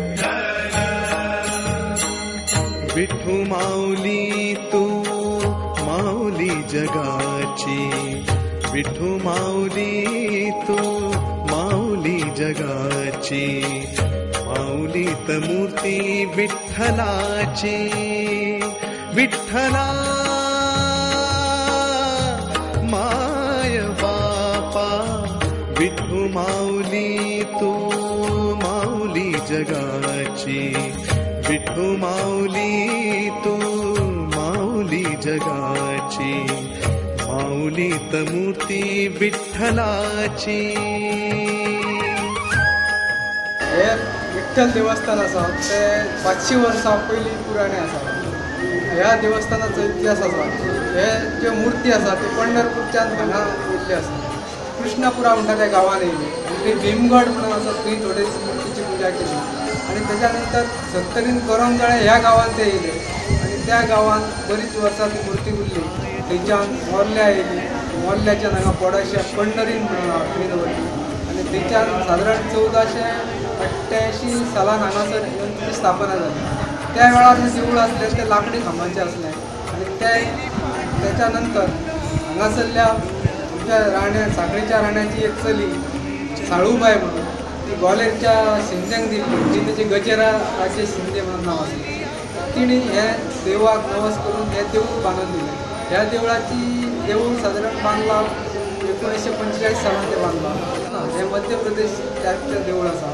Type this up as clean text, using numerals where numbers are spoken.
विठ्ठल। विठू माऊली तू माऊली जगाची, विठू माऊली तू माऊली जगाची, माऊली त मूर्ती विठ्ठलाची। विठ्ठला my बापा, विठू माऊली तू माऊली जगाची, विठू माऊली तू माऊली जगाची, माऊली त मूर्ती विठ्ठलाची। हे विठ्ठल देवस्थान आसा ते 500 वर्सां पयलीं पुराणें आसा। ह्या देवस्थानाचो इतिहास आसा, हे ज्यो मुर्ती आसा ती पंढरपूरच्यान हांगा येयल्ली आसा। कृष्णापुरा म्हणटा त्या गांवान येयली आनी थंय भीमगड म्हणून आसा थंय थोडे दीस मुर्तीची पुजा केली आनी तेच्या नंतर सत्तरीन करमजाळे ह्या गांवान ते येयले आनी त्या गांवान बरीच वर्सां ती मुर्ती उरली। थंयच्यान मोर्ल्या येयली, मोर्ल्याच्यान हांगा बोडाश्या पंढरीन म्हणून आहा थंय दवरली आनी थंयच्यान सादारण 1488 सालान हांगासर येवन तिची स्थापना जाली। त्या वेळार जें देवूळ आसलें तें लाकडी खांबाचें आसलें आनी तेच्या नंतर हांगासरल्या आमच्या राण्या साखळीच्या राण्याची एक चली साळूबाय म्हणून ती ग्वाल्हेरच्या शिंद्यांक दिल्ली, जी तेची गजेरा राजे शिंदे म्हणून नांव आसलें। तिणी हे देवाक नवस करून हें देवूळ बांदून दिलें। ह्या देवळाची देवूळ सादारण बांदलां 1945 सालान तें बांदलां। हें मध्य प्रदेश टायपचें देवूळ आसा।